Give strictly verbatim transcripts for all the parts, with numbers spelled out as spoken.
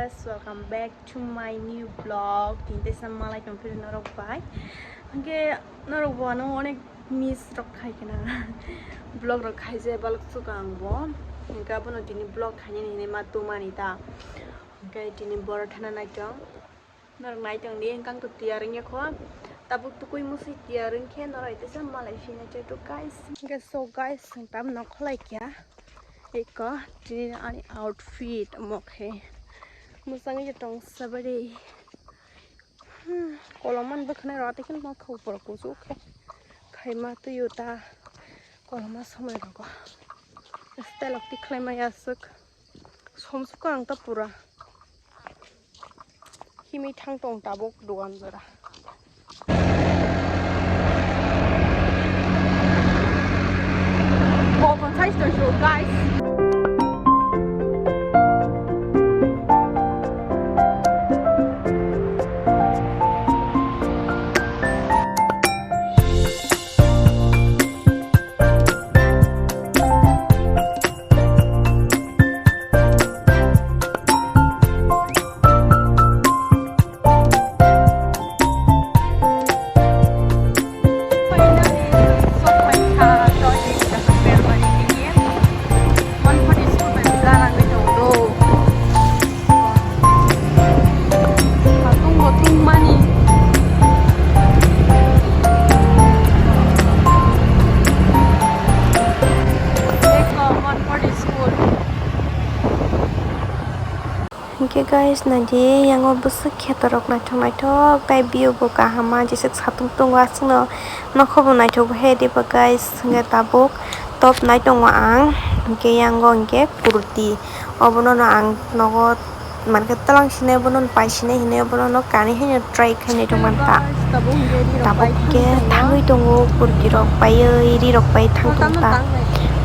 Guys, welcome back to my new vlog. Tini teisa malai tongphiri norok bai. Hwnkhe norok bo ano onek miss rok khai khna. Vlog rok khai je balok suka ang bo. Hwnkhe abono tini vlog khainani hinwi ma tumani ta. Hwnkhe tini boro thana naitong. Norok naitong di hwnkhe ang to tiyar wngya kho. Tabuk tukui musui tiyar wngkhe norok teisa malai phina chai to guys. Hwnkhe so guys, ang tamno kholai kya. Eko tini ani outfit omo khe. Mwchangwi tong sabari. Hmm, kolom man bwkhwnai rw tei kheno ma khopor kuchuk khe khaima twiyo ta koloma somoi rogo. Style ok tikhlai maya aswk. Somsukha ang ta pura. Himwi thang tong tabuk dogan jora. Open size to show, guys. Satung bo tungmani. Eko Montfort School. Hwnkhe guys, naidi, yango bwswk khetorok naithok naithok, tei view bo kaham, jeswk satung tongo, aswkno nokho bo naithok he diba guys. Hwnkhe tabuk top nai tongo ang, hwnkhe yango hwnkhe kurti, obono no ang nogo mankhe twlang sinai, bono pai sinai hinwi bono no kanwi haino try khainai tongmani ta. Tabuk hwnkhe thangwi tongo, kurti rok paiwi ri rok pai thang tong ta.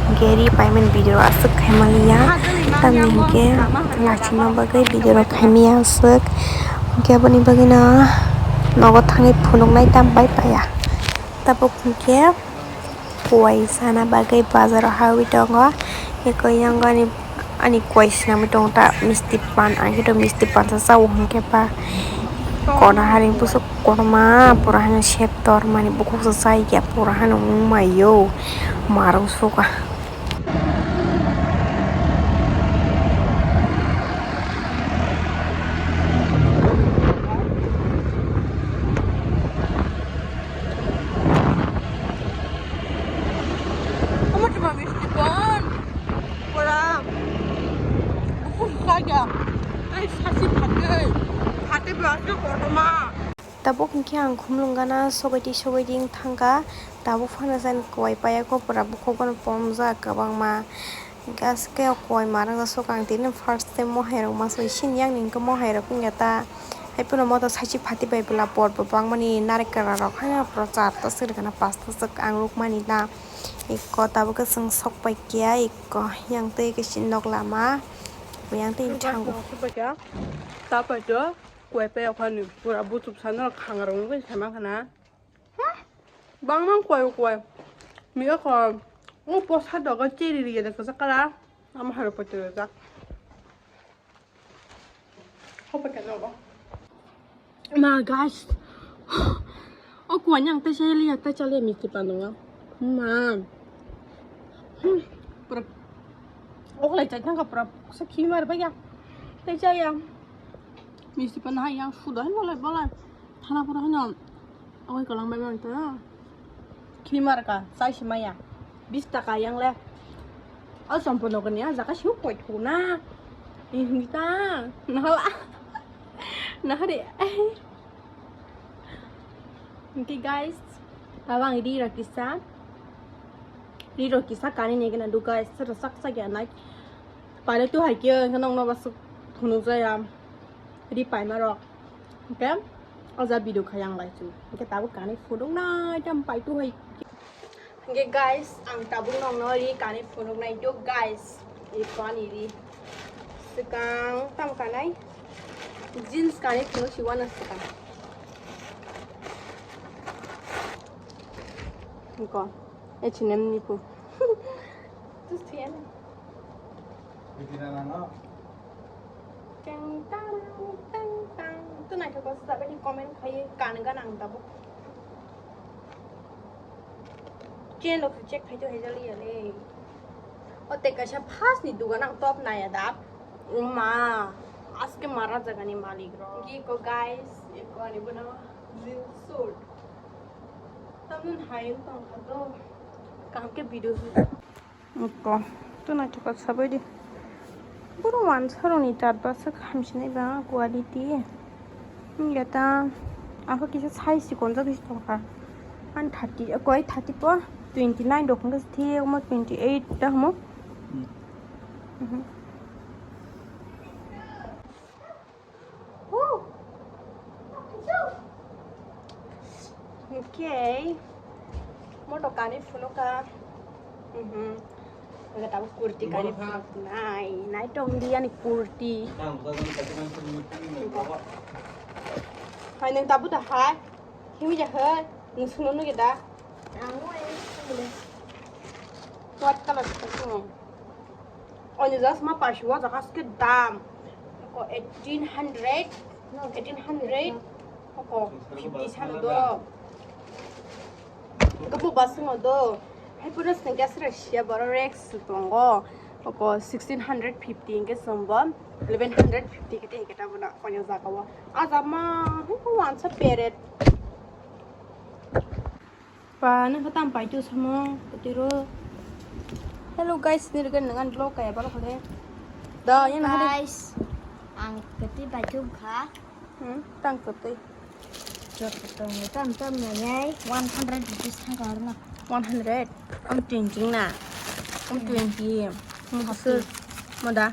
Hwnkhe ri paimani video rok aswk khai maliya, tamni hwnkhe lachima bagwi video rok khai maya aswk. Hwnkhe aboni bagwino nogo thangwi phunuknai tam bai paiya. Tabuk hwnkhe kuai sana bagwi bazaro hawi tongo. Eko yango ani, ani kuai swnamwi tongo ta misti pan, ang khe to misti pan sa chao hwnkhe ba kona hari bwswk kotorma pura haino sep tormani bukhuk sa chai ya pura haino wngmai yo marung suka. Omo tuma misti pan. Pura. Buku saja. Ai sasi phatwi. Phatwi berasnya kotorma. Tabuk hwnkhe ang khumlwng gana sobaidi sobaidi wng thangkha. Tabuk phano jani kuai paiya kho pura bukhuk bono pomjak kwbangma. Hwnkhe aswk khe o kuai ma rwngya sok ang tini first time mohai rok masa sini yang ni hwnkhe mohai rok wngya ta. Haiphano moto saichi phati bai bwla bor bo bangmani narikra rok haino pura charta swk rwkha na pasta swk ang rwkmani ta. Eko tabuk khe chwng sok pai kiya eko yang twi khe sini nok lama yang twi thango. Ta pai to kuai pai okhani pura buchuk sano khang rok nugwi sama khana. Bangma kuai kuai. Miya ko. O posa dogo cheri riya da kasa kala. Ama haro pati da. Hopa ka dogo. Ma guys. O kuai yang te cheli ya te cheli misti panonga. Ma. Hmm. Pura. Oklai chai thangka pura. Sa khimar ba ya. Te chaya. Misti pan hai yang sudah bolai bolai. Thana pura hano. Oi kolang bai bai to. Khimar ka sai si maya. Bis taka yang le. Al sompo no kanya jaka siu koi thuna. Ini ta. Nahala. Nahari. Oke guys. Tabang ri rakisa. Ri rakisa kani ne gana du guys. Sero sak sak ya nai. Pale tu hai kyo nong no basuk thunu jaya. Ri paima rok. Hwnkhe o ja video khai ang lai chwng. Hwnkhe tabuk kanwi phunuknai tam pai tu hai. Hwnkhe guys, ang tabuk nokno ri kanwi phunuknai do guys. Ri kani ri. Swkang tam kanai. Jeans kanwi phunuk si wana swkang. Hwnkhe H and M ni phu. Tus thuyana. Teng tang, teng tang. To naithok khe sabai di comment khai kan ganang tabuk. Channel rok check khai to hejal ya le. O te kaisa first ni dugan ang top naya da. Ma, aske mara jaga ni malik ro. Gi ko guys, eko ani bono jeans suit. Tamon hai tong kha do. Kam ke video. Eko, to naithok khe sabai di. Boro wansaroni tatbasa hamsinai ba quality. Wngya ta, ako kisa size si konjak si tongkha. An thirty, koi thirty po, twenty nine rok wngkha si thiye, omo twenty eight ta hamo. Hmm. Mhm. Okay. Moto kani phunukha. Mhm. Aga tabuk kurti kani phunuknai. Nai tong di ani kurti. Hai nang tabu da hai. Himi ja hai. Nung suno nugi da. What color? Oni just ma paisi o jaga aske dam. Ko eighteen hundred, eighteen hundred, ko fifty sano do. Ko bo basing o do. Hai pura sengke sra sia boro Rex tongo. Ko sixteen hundred fifty hingke sombo eleven hundred fifty kete hingke ta bono oni jaga o. Aja ma, ko wansa peret. Pa, nang kha tam pai tu samo, kotiro. Hello guys, ni regen nang vlog kaya balo khode. Da, yan hade. Guys, ang kati pai tu kha. Hmm, tang kati. Jot tong tam tam na yai, one hundred rupees thang kar na. One hundred? Am twenty na. Am twenty. Mo kusur. Mo da.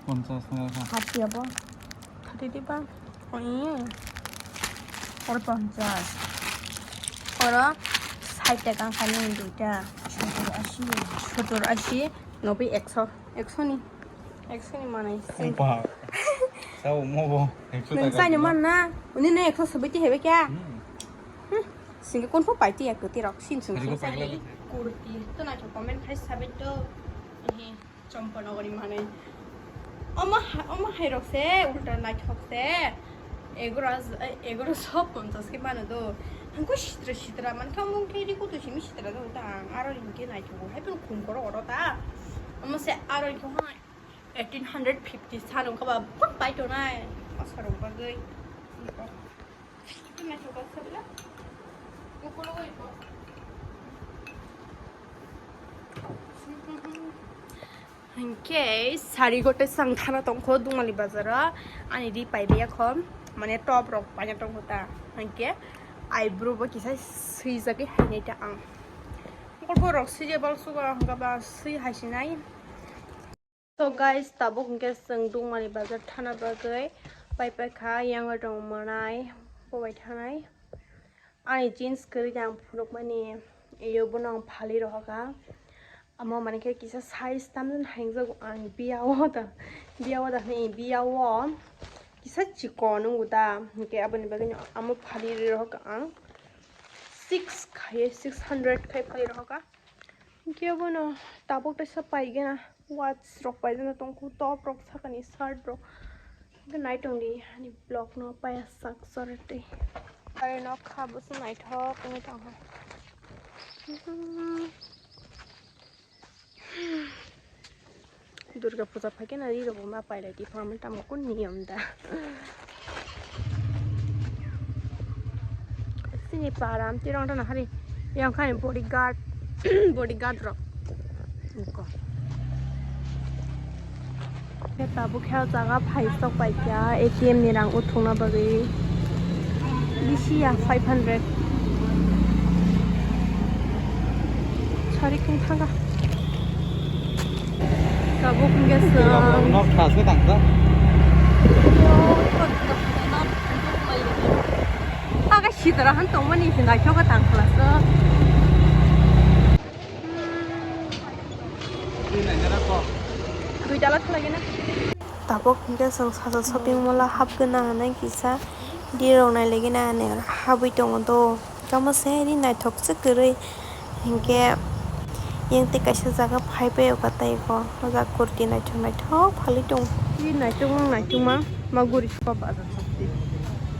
Pঞ্চাশ na kha. Hati abo. Thirty diba? Oi. Oro pঞ্চাশ. Oro sait taka wngkha nini duita. সত্তর আশি. সত্তর আশি, নব্বই, একশো. একশো ni. একশো ni manai. Sing. Sao mo bo. Nung sani man na. Uni na একশো sabai ti hebe kya? Hmm. Hmm. Sing kon pho pai ti ya koti rok. Sin sung sing sani. Kurti. To na comment khai sabai to. Ehe. Champanagar ni manwi. Omo ha-, omo hai rok se ulta naithok se. Egarosh, egarosh ponchash khe mano do. Hangko sitra sitra man kha mung khe ri kutu simi sitra do ta ang aro hinkhe naithogo. Hai phano khum koro oro ta. Omo se aro hinkhe eighteen hundred fifty sano kha ba phut pai tonai. Asarok bagwi. Hinkhe sari gote sang thana tongkho Dungmali bazaro, ani ri paibai yakho, mane top rok paina tongkho ta, hinkhe eyebrow bo kisa swijagwi hainai ta ang. Borok swijak bal sugo hwnkhe ba swi haisinai. So guys, tabuk hwnkhe chwng Dungmali bazar thana bagwi pai paikha, yang rok mwnai, bobai thanai. Ani jeans kwrwi ang phunukmani, iyo bono ang phali rohorkha. Amo mankhe kisa size tamjani haingjak ang biyao da, biyao da hwnwi biyao kisa chikon wngo da, hinkhe aboni bagwino amo phali rohorkha ang. Six khai, six hundred khai phali rohorkha. Hinkhe abono tabuk teisa paigena watch rok paijana tongkhu, top rok sakani shirt rok. Hinkhe nai tongdi ani vlog no paya sak sore tei. Are nokha busu naithok wngwi tongkha. Durga puja phaikhe na ri rok bo ma pailai di phang tamo kun niyom da. Sini param tirong rana hari yang khai bodyguard, bodyguard rok. Niko. Khe tabuk khe o jaga phai sok pai kha A T M ni rang uthukna bagwi. Bisi ya five hundred. Sari kung thanga. Tabuk hingke sa. Nok thas ke tangsa. Aga sitara han tongmani sindai choka tangkhlasa. Duitala thwlaigena. Tabuk hingke chwng sasa shopping mall o hapgwna hinwi kisa dirok nailaigena hinwi habwi tongo do. Tamo se ri naithok se kwrwi hinkhe yang tei kaisa jaga phai pai o ka tei bo o jaga kurti naithok naithok phalwi tongo. Naichukmang, naichukmang, ma guri suka bazar sokti.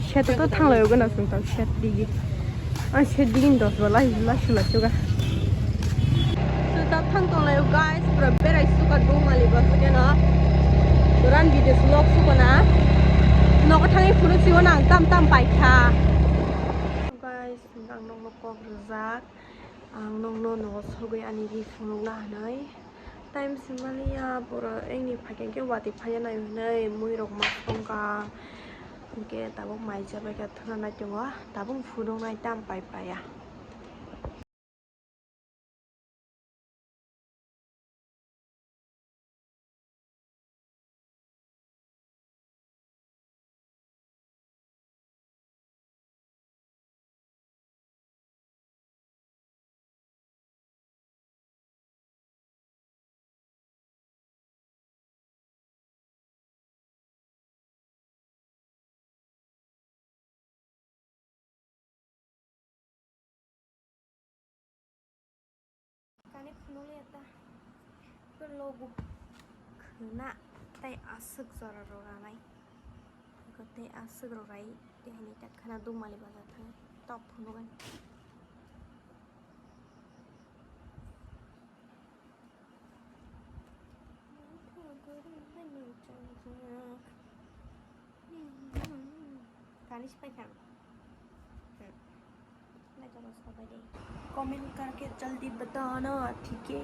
Seta to thanglayo gana sung tang set digi. Ang set digi dos ba lai lai sula suga. So ta thang tonglayo guys, pura berai suka dong mali ba suke no. Duran video vlog suka na. Nogo thangi phuru siwo nang tam tam paikha. Guys, ang nokno kok rijak. Ang nokno nogo sogwi ani ri phunukna hinwi. Time se maliya, borok engni phaikhe watwi phaiya nai hwnwi muirok ma songkha. Hinkhe tabuk mai chabaikha thwna nai tongo, tabuk phunuknai tam pai paiya. Kani phunukliya ta. Logo khwna tei aswk jora rok ranai. Tei aswk rok rai tei hwnwi ta khwna dukmali bazar thang tok phunukgani. Kani sipai thang. Comment करके जल्दी बताना, ठीक है?